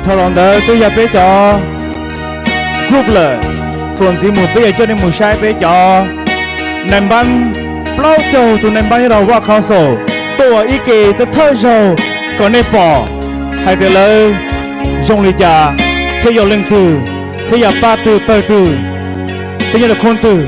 Dhau los ntawd twb yog peb cov group lawm, txuas ntxiv mus peb yuav coj nej mus saib peb cov nais npab, plaub caug tus nais npab nyob rau Vaj Council tuaj ib ke thawj zaug kom nej pom hais tias lawv zoo li cas, thiab yog leej twg, thiab yog pab twg pawg twg, thiab nyob rau khoob twg.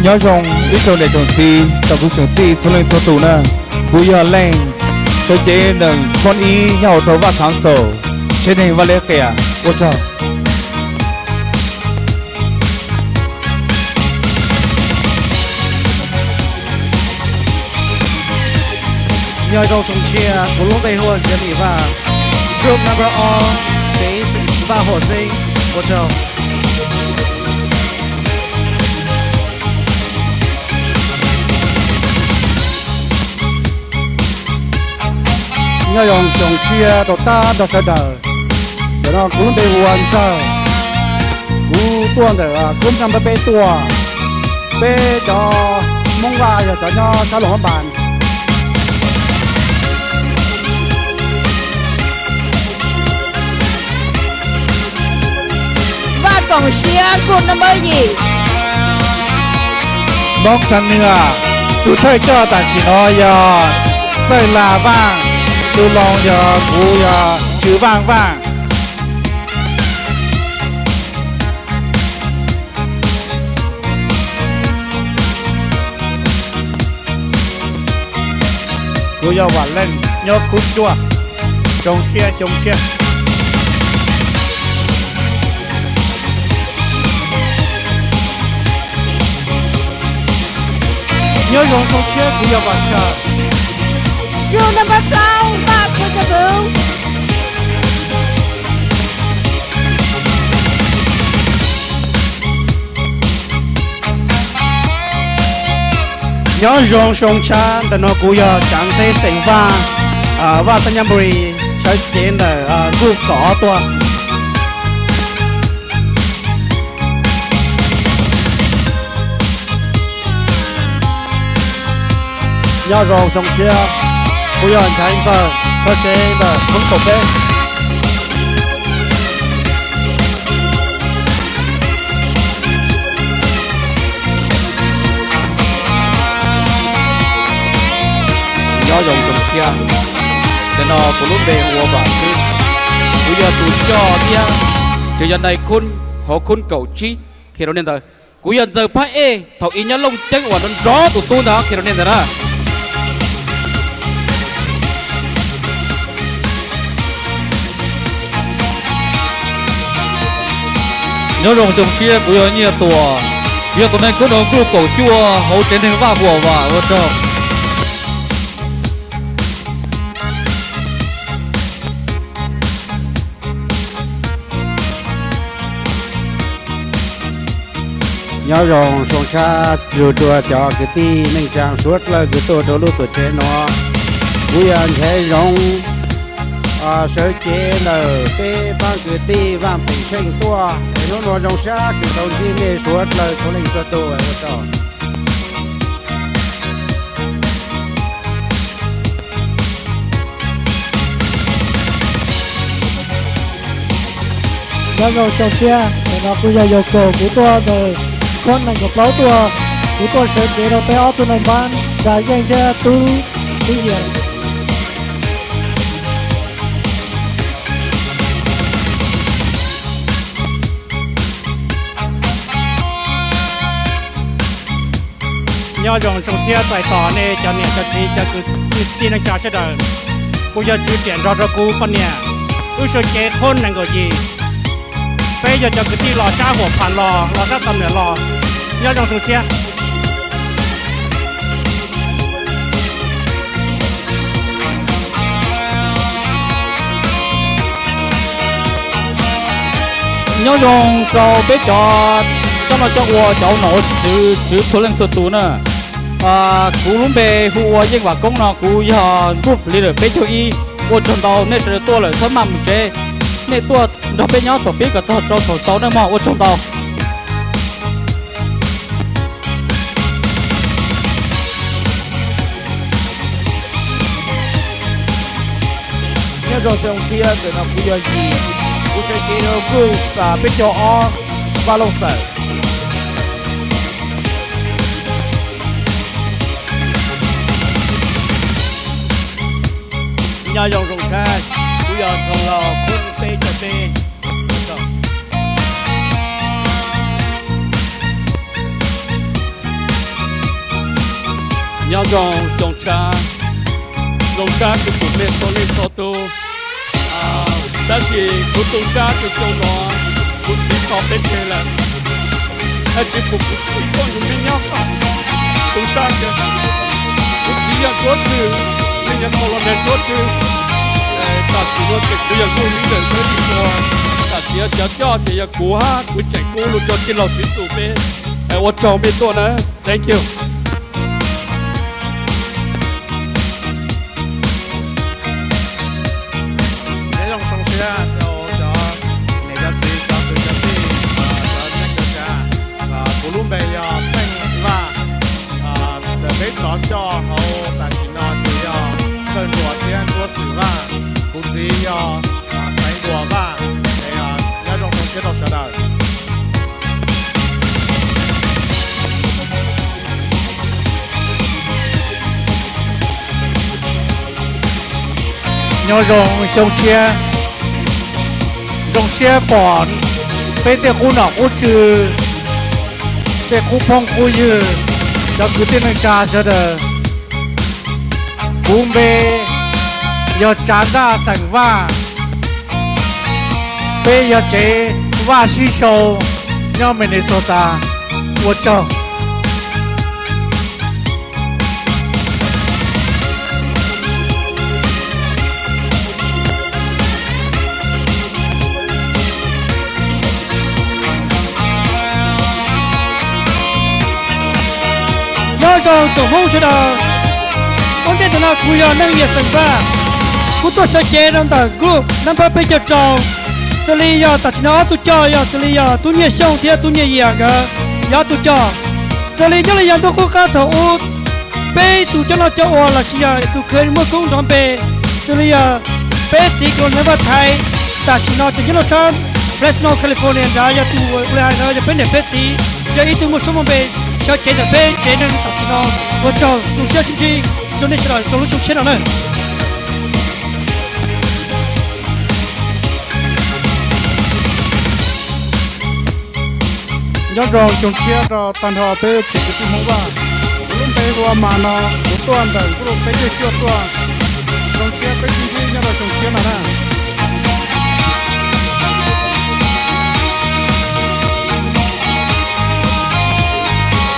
Nyob zoo ib tsoom niam tsoom txiv tsoom kwv tsoom tij txhua leej txhua tus na. Kuv yog Leej, sawv cev nees khoob ib nyob hauv rau Vaj Council, tsev neeg Vaj Lev Qias, ua tsaug. Nyob zoo tsoom tshiab, kuv lub npe hu ua Ntsiav Lis Vaj, group number ob, tsev Vaj Huam Xeeb, ua tsaug. Nyob zoo tsoom tshiab rau tag nrho sawv daws. Ntawm no kuv lub npe hu ua Ntxawg, kuv tuaj ntawm khoob number peb tuaj, peb cov Hmoob Vaj yog cov nyob sab Luam Phab Npas. Vaj Koom Siab group number yim. Hmoob Xab Nwj, tus thawj coj tam sim no yog Txawj Lag Vaaj, tus loos yog kuv yog Tswv Vaaj Vaaj. Kuv yog Vam Leej nyob khub cuaj. Zoo siab zoo siab. Nyob zoo zoo siab, kuv yog Vam Sawm. Room number plaub, Vaj Khuv Xeeb Pwv. Nyob zoo zoo tshab, ntawm no kuv yog Tsav Ntxeb xeem Vaj, Vaj Xab Nyab Npus Lis, sawv cev ntawm nkuj kaum ob tuaj. Nyob zoo zoo siab, kuv yog Nchaiv Ntxawg, sawv cev ntawm khoob kaum peb. Nyob zoo zoo siab, ntawm no kuv lub npe hu ua Vam Xwb, kuv yog tus coj thiab tseem yog nais khoob hauv khoob kaum tsib. Qhia rau nej ntawd, kuv yog Ntxawg Phab Ej thaum ub nyob Looj Ceeb uas nrov nrov tus tub ntawd, qhia rau nej ntawd na. Nyob zoo zoo siab, kuv yog Nyiaj Tuam, yog tus neeg koob hmoov nkuj kaum cuaj hauv tsev neeg Vaj Huam Vam, ua tsaug. Nyob zoo zoo tshab txug rua cov kwv tij neej tsaa suav dlawg kws tuaj rua lub tuam tsev nuav. Kuv yog Nchaiv Zoov, sawv cev ntawm peb paab kwv tij Vaaj Peem Tsheej tuaj, es nub nua zoo sab kws tau ntsib mej suav dlawg txhua leej txhua tug, ua tsaug. Nyob zoo zoo siab, ntawm no kuv yog Yauv Kaum, kuv tuaj ntawm khoob nees nkaum plaub tuaj, kuv tuaj sawv cev rau peb ob tug nais npaab Tsav Yeej thiab Tub, Tub Yias. Nyob zoo zoo siab txais tos nej cov niam cov txiv cov kwv tij neej tsaa sawv daws. Kuv yog Tswv Riam nrog rau kuv poj niam, wb sawv cev khoob nees nkaum yim. Peb yog cov kwv tij los sab Huam Phas los, los sab Xam Nuam los. Nyob zoo zoo siab. Nyob zoo rau peb cov, cov no cov ua cov nom ua tswv txhua leej txhua tus na. Kuv lub npe hu ua Yeej Vam Koob no, kuv yog group leader peb caug ib. Ua tsaug ntau nej sawv daws tuaj lawm, txhob maj mus tsev, nej tuaj nrog peb nyob thaum pib kom txog rau thaum xaus nej mog. Ua tsaug ntau. Nyob zoo xyoo tshiab, ntawm no kuv yog Yim, kuv sawv cev rau group peb caug ob Vaj Looj Xawm. Nyob zoo Zoov Tshab, kuv yog Ntxhoo Lauj, kuv peb caug peb. Nyob zoo Zoov Tshab, Zoov Tshab kuv pum mej txhua leej txhua tus, tab sis kuv tu sab kws xyoo no kuv txiv tso peb tseg lawm, tsis pum kuv txiv poj ntsuag mej nyob, tu sab kws kuv txiv yog Duab Tswb, mej yog Colonel Duab Tswb. Tam sim no ces kuv yog kuv leader thawj ib ua, tam sim no cov coj ces yog kuv hab kuv tseem kub lug rua tij laug Tswv Xum peb. Ua tsaug mej tuaj na. Thank you. Nyob zoo xyoo tshiab rau cov niam cov txiv, cov kwv cov tij, cov neej cov tsav. Kuv lub npe yog Peej Vaj, ntawm peb tsov coj hauv tam sim no ces yog Kawg Ntuas thiab Ntuab Xwm Vaj. Kuv txiv yog Xaiv Ntuas Vaj. Nyob zoo xyoo tshiab rau sawv daws. Nyob zoo xyoo tshiab, zoo siab pom peb tej qub nom qub tswv, tej qub phooj qub ywg, cov kwv tij neej tsa sawv daws. Kuv npe yog Tsav Ntaj xeem Vaj, peb yog tsev Vaj sib sau nyob Minnesota. Ua tsaug. Nyob zoo tsoom Hmoob sawv daws, ua ntej ntawm no kuv yog Neej Yias xeem Vaj, kuv tuaj sawv cev rau ntawm group number peb caug rau, xws li yog tam sim no ob tug coj yog xws li yog Tub Nyiaj Xyooj thiab Tub Nyiaj Yias nkawd yog ob tug coj. Xws li nyob li yog ntuj qub qab thaum ub, peb tus coj noj coj ua los sis yog tus khaws muaj koob nrov npe, xws li yog peb txiv Colonel Vaj Thaiv, tam sim no tseem nyob rau sab Fresno, California nrad, yog tus ua li hais ntawd yog peb niam peb txiv, yog ib tug muaj suab muaj npe sawv cev ntawm peb tsev neeg tam sim no. Ua tsaug tu siab sib ntsib rau nej sawv daws rau lub xyoo tshiab no na. Nyob zoo xyoo tshiab rau tag nrho peb tsoom kwv tij Hmoob Vaj. Kuv lub npe hu ua Mas no, kuv tuaj ntawm group peb caug cuaj tuaj. Zoo siab peb sib ntsib nyob rau xyoo tshiab no na.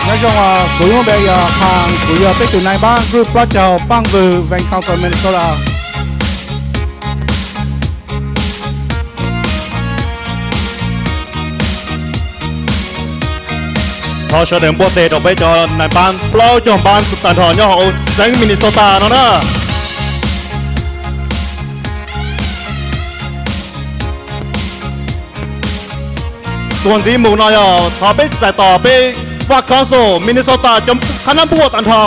Nyob zoo, kuv lub npe yog Khang, kuv yog peb tus nai npab group plaub caug Paaj Vwm, Van Townsend, Minnesota. Thov sawv daws npuaj tes rau peb cov nai npab plaub caug npab tag nrho nyob hauv xeev Minnesota no na. Txuas ntxiv mus no yog thov peb txais tos peb Vaj Council Minnesota cov qhab nab npuaj tag nrho.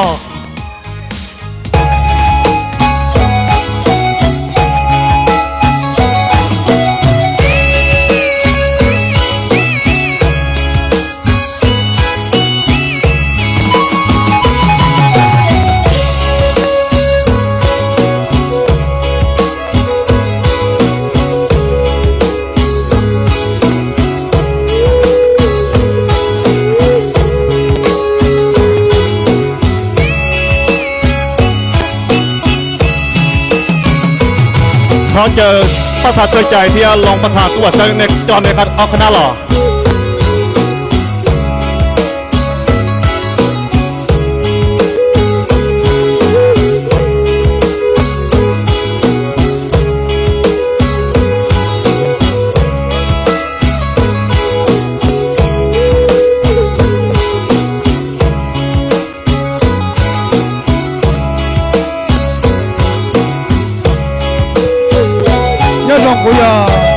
Thov caw Paj Thas Tsawg Cai thiab Loos Paj Thas Tub Vam Xeeb nej coj nej ob qhab nab los.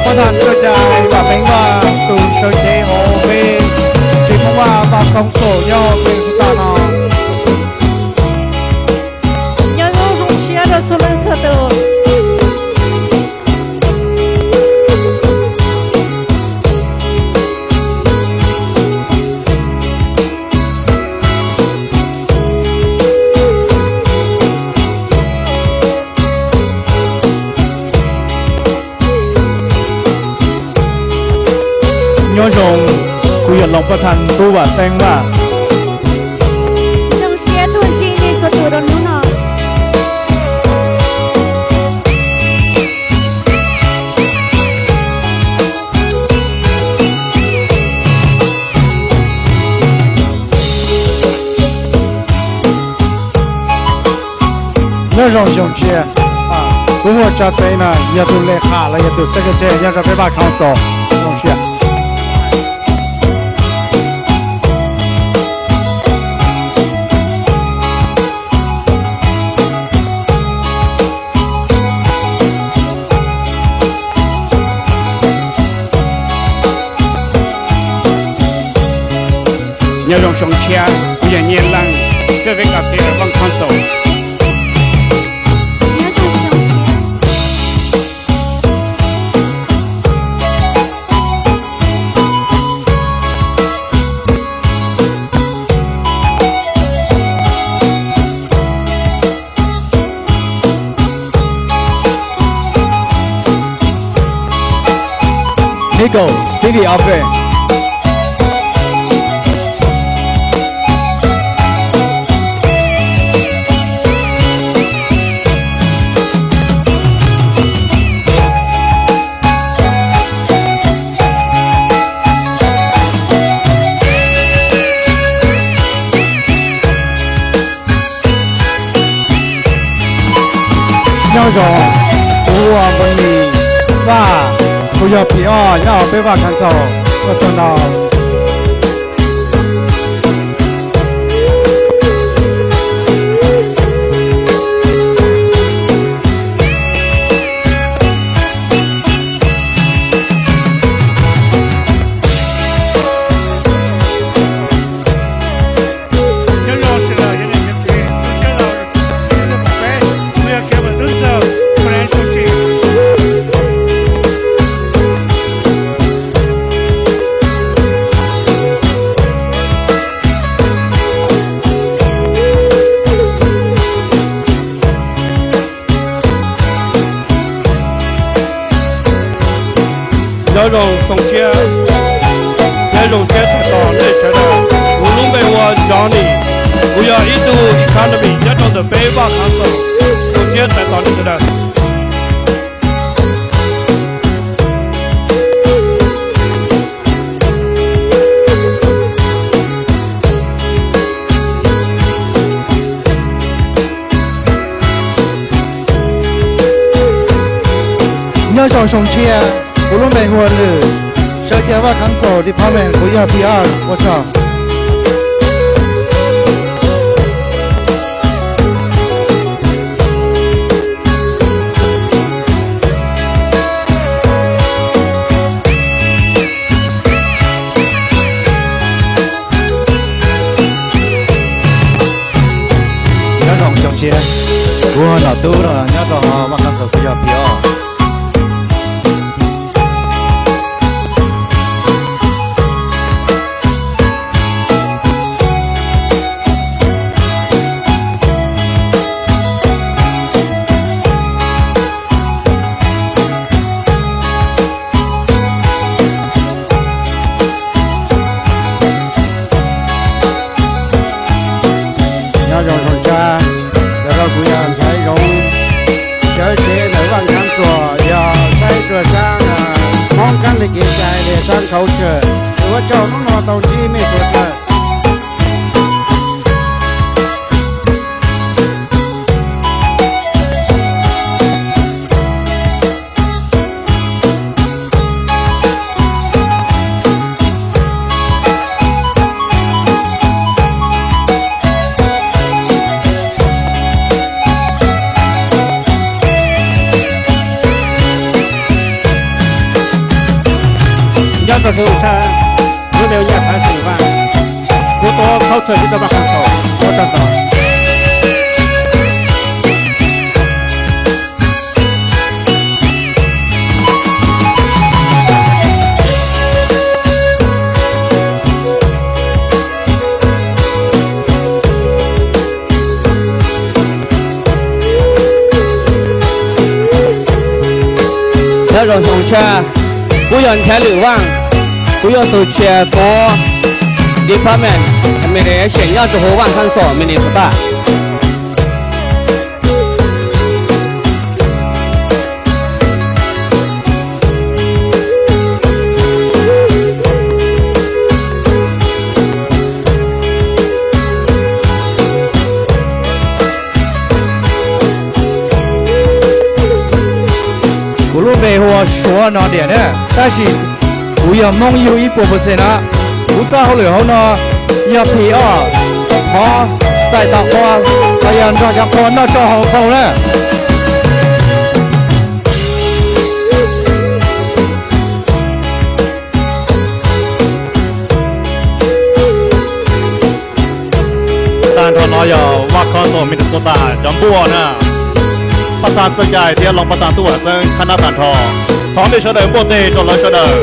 Pab thaj tuaj cai vam meej Vaj tus sawv cev hauv peb tsev Hmoob Vaj Vaj Khoob Xaum nyob Minnesota no. Nyob zoo zoo siab rau txhua leej txhua tus. Nyob zoo, kuv yog Loos Paj Thaj Tub Vam Xeeb Vaj. Zoo siab tuaj ntsib nej txhua tus rau hnub no. Nyob zoo xyoo tshiab, kuv hu ua Tsa Teev na, yog tus le qham los yog tus secretary nyob rau peb Vaj Khoob Xaum. Zoo siab. Nyob zoo xyoo tshiab, kuv yog Nyiaj Leej, xib hwb kas fes Vaj Khoob Xaum. Nico, City Office. Nyob zoo, kuv hu ua Npawg Lis Vaj, kuv yog phim ob nyob hauv peb Vaj Khoob Xaum, ua tsaug ntau. Nyob zoo xyoo tshiab, nyob zoo siab txais tos nej sawv daws. Kuv lub npe hu ua Johnny, kuv yog ib tug economy nyob rau ntawm peb Vaj Khoob Xaum. Zoo siab txais tos nej sawv daws. Nyob zoo xyoo tshiab, kuv lub npe hu ua Lwm, sawv cev Vaj Khoob Xaum department, kuv yog P R, ua tsaug. Nyob zoo xyoo tshiab, kuv hu ua Nom Tub no, nyob rau hauv Vaj Khoob Xaum, kuv yog P R. Nyob zoo zoo tshaj, yog rau kuv yog Nchaiv Zoov, sawv cev ntawm Vaj Khoob Xaum, yog saib rua sab Hmoob kab li kev cai li sab khauv tsawm, kuv ua tsaug hnub no tau ntsib mej suav dlawg. Koj xeem tshaj, kuv npe hu Nyaj Thav xeem Vaj, kuv tuav khaub tsawg tib rau Vaj Khab Xaum, ua tsaug ntau. Nyob zoo xyoo tshaj, kuv yog Nchaiv Lwm Vaj, kuv yog tus tshiab tuav department administration nyob rau hauv Vaj Khab Xaum Minnesota. Kuv lub npe hu ua Suav No Diam na, tab sis kuv yog Hmoob yug ib puas percent na. Kuv txoj hauj lwm hauv no yog phim ob, qhov txais tau qhua, los yog nrog cov qhua noj tsau haus qaug na. Tag nrho no yog Vaj Khab Xaum Minnesota cov npuaj na. Pab tag Txawj Cai thiab Loos Pab tag Tub Vam Xeeb qhab nab tag nrho. Thov nej sawv daws npuaj teg rau lawv sawv daws.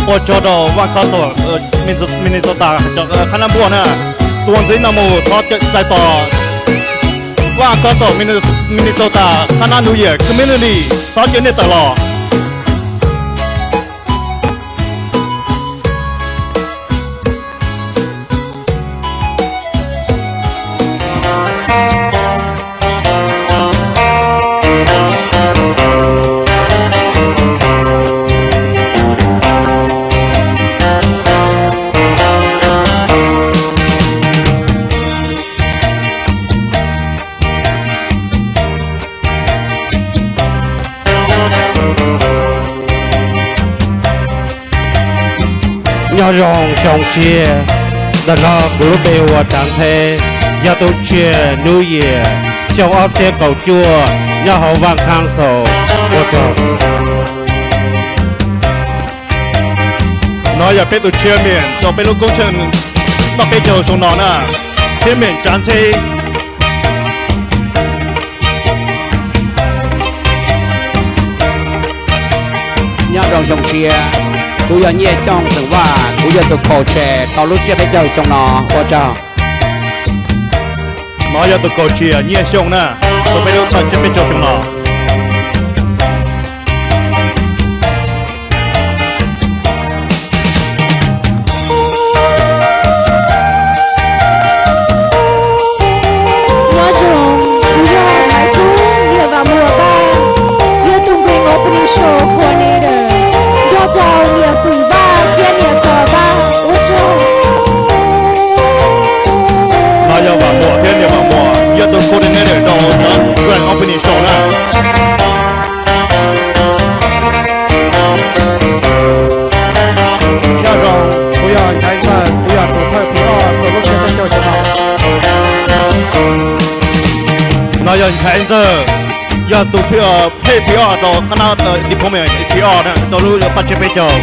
Ua tsaug rau Vaj Khab Xaum Minnesota cov qhab nab npuaj na. Txuas ntxiv no mus thov txais tos Vaj Khab Xaum Minnesota qhab nab New Year community, thov caw nej tawm los. Nyob zoo xyoo tshiab, ntawm no kuv lub npe hu ua Tsav Ntxheb, yog tus tshiab New Year xyoo ob txhiab kaum cuaj nyob hauv Vaj Khab Xaum. Ua tsaug. No yog peb tus chairman rau peb lub koob tsheej noj peb caug xyoo no na, chairman Tsav Ntxheb. Nyob zoo xyoo tshiab, kuv yog Nyiaj Xyooj xeem Vaj, kuv yog tus kaum tshiab rau lub tsiab peb caug xyoo no. Ua tsaug. No yog tus kaum tshiab Nyiaj Xyooj na, rau peb lub tsiab peb caug xyoo no. Nyob zoo, kuv yog Maiv Kub, niam Vam Muas Vaj, yog tus nkeeg opening show coordinator, nrog rau niam Fwm Vaj thiab niam Tov Vaj. Ua tsaug. No yog Vam Muas thiab niam Vam Muas, yog tus coordinator rau grand opening show na. Nyob zoo, kuv yog Nchaiv Ntxawg, kuv yog tus thawj P R rau lub tsiab peb caug xyoo no. No yog Nchaiv Ntxawg, yog tus phej P R rau qhab nab department P R rau lub paj tsiab peb caug.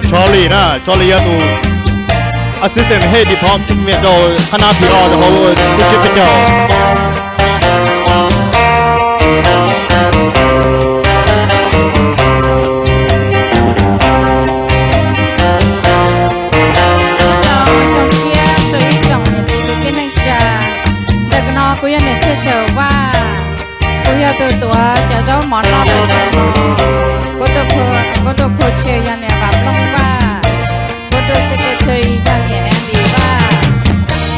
Charlie na, Charlie yog tus assistant head department rau qhab nab P R rau hauv lub tsiab peb caug. Kuv yog niam Txhiaj Sawm Vaj, kuv yog tus tuav cov zaub mov noj rau xyoo no. Kuv tus, kuv tus co-chair yog niam Vam Looj Vaj, kuv tus secretary yog niam Andy Vaj,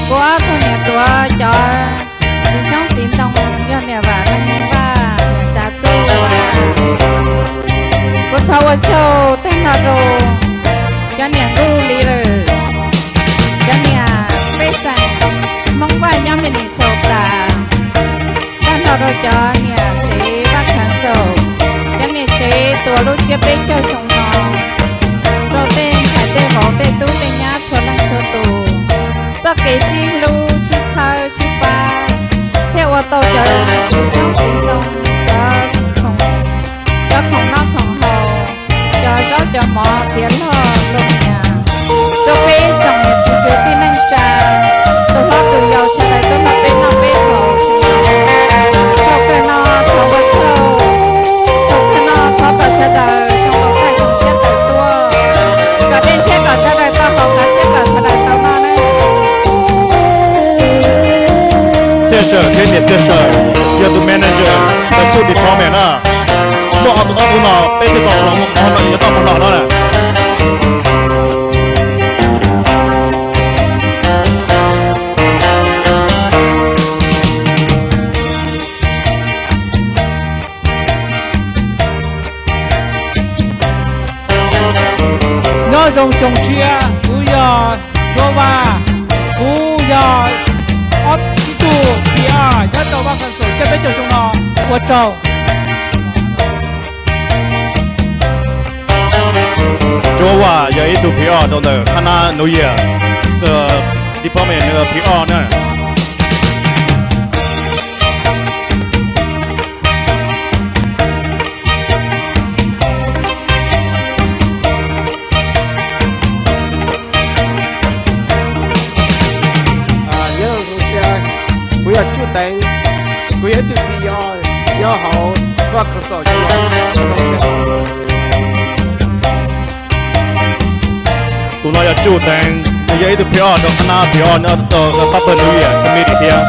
kuv ob tug niam tuav cov txiv xyoob txiv ntoo yog niam Vam Leej Vaj, niam Tsav Txuj Vaj. Kuv thov ua tsaug tag nrho rau cov niam nkuj li lawm, cov niam pej xeem Hmoob Vaj nyob Minnesota, tag nrho rau cov niam tsev Vaj Khav Xaum, cov niam tsev tuav lub tsiab peb caug xyoo no, rau tej ntxhais tej vauv tej tub tej nyab txhua leej txhua tus, txoj kev sib hlub sib txhawb sib pab thiaj ua tau cov txiv xyoob txiv ntoo, cov khoom, cov khoom noj khoom haus, cov zaub cov mov tiav log lug nias rau peb tsoom niam txiv kwv tij neej tsa, tus hlob tus yau sawv daws tuaj nrog peb noj peb haus. Thaum kawg no thov ua tsaug, thaum kawg no thov kom sawv daws xyoo laus tag xyoo tshiab tawm tuaj, kom dej ntshiab kom sawv daws tau haus, qav tshiab kom sawv daws tau noj nawb. Txhiaj Sawm thiab niam Txhiaj Sawm yog tus manager ntawm txhua department na. Muaj ob tug, ob tug no peb thiaj tau los mus qhov no yuav tau mus los no na. Nyob zoo xyoo tshiab, kuv yog Tsuab Vaj, kuv yog ob ib tug P R nyob rau Vaj Khav Xaum tsiab peb caug xyoo no, ua tsaug. Tsuab Vaj yog ib tug P R rau ntawm qhab nab New Year, department P R na. Nyob zoo xyoo tshiab, kuv yog Tsuj Teev, kuv yog ib tug P R nyob hauv Vaj Khav Xaum. Tus no yog Tsuj Teev, nws yog ib tug P R rau qhab nab P R nyob rau Papua New Year Committee thiab.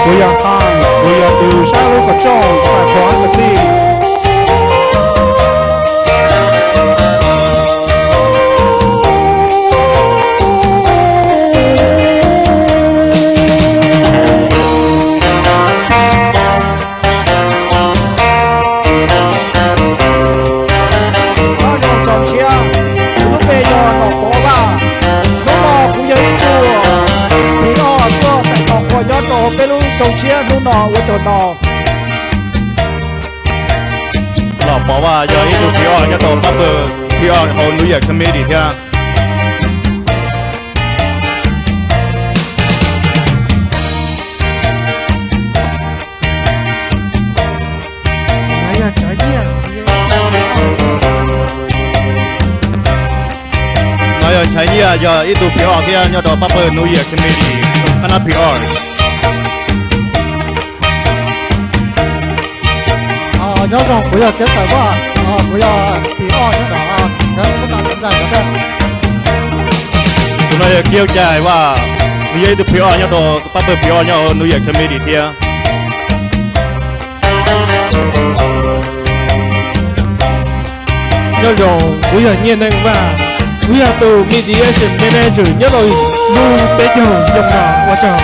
Kuv yog Haj, kuv yog tus saib lub qhov rooj txais qhua kwv tij. Nyob zoo xyoo tshiab, kuv lub npe yog Nom Pov Vaj. Hnub no kuv yog ib tug P R tuaj txais qhov qhua nyob rau peb lub xyoo tshiab hnub no, ua tsaug ntau. Nom Pov Vaj yog ib tug P R nyob rau Papua P R hauv New Year Committee thiab. No yog Chaiv Nyiaj, yog ib tug P R thiab nyob rau Papua New Year Committee, qhab nab P R. Nyob zoo, kuv yog Kev Xais Vaj, kuv yog P R nyob rau, tus no yog Kiv Cai Vaj, nws yog ib tug P R nyob rau Papua P R nyob hauv New Year Committee thiab. Nyob zoo, kuv yog Nyiaj Neej Vaj, kuv yog tus Mediation Manager nyob rau lub peb caug xyoo no, ua tsaug.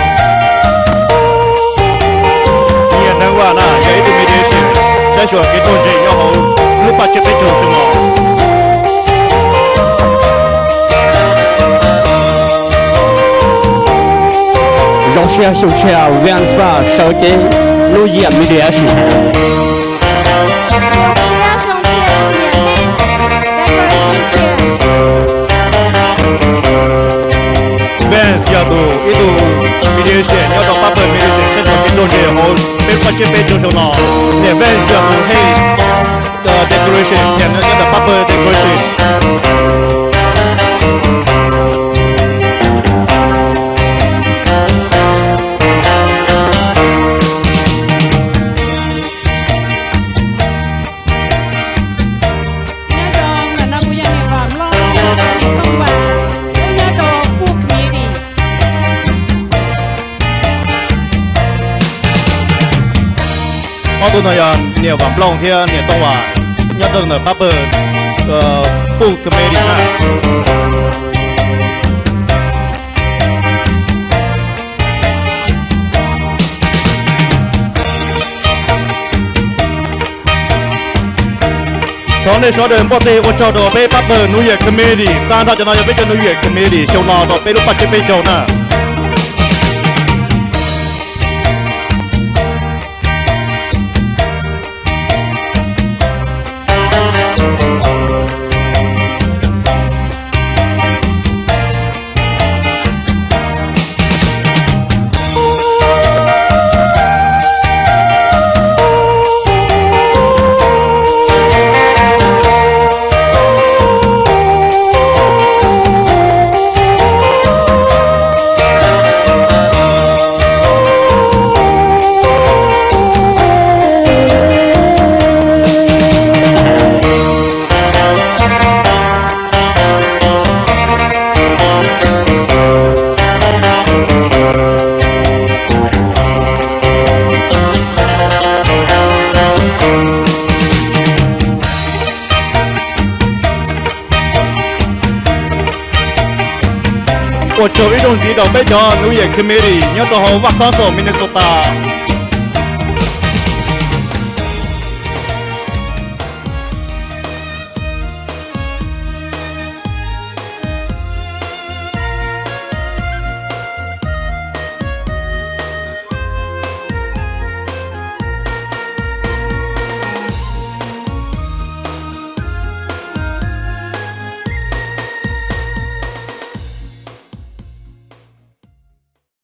Nyiaj Neej Vaj na yog ib tug Mediation, saib xyuas kev ruaj ntseg nyob hauv lub paj tsiab peb caug xyoo no. Zoo siab xyoo tshiab, Vance Vaj sawv cev lub year Mediation. Vance yog tus ib tug Mediation nyob rau Papua Mediation saib xyuas kev ruaj ntseg hauv peb paj tsiab peb caug xyoo no. Niam Vance yog tus head decoration thiab nyob rau Papua Decoration. Nyob zoo, ntawm no kuv yog niam Vam Loj, niam Tooj Vam, wb nyob Tus no yog niam Vam Nplooj thiab niam Tooj Vam nyob rau ntawm pab pawg Fuj Committee na. Thov nej sawv daws npaj teg ua tsaug rau peb pab pawg New Year Committee. Tag nrho cov no yog peb cov New Year Committee xyoo no rau peb lub paj tsib peb caug na. Ua tsaug ib zaug ntxiv rau peb cov New Year Committee nyob rau hauv Wisconsin, Minnesota.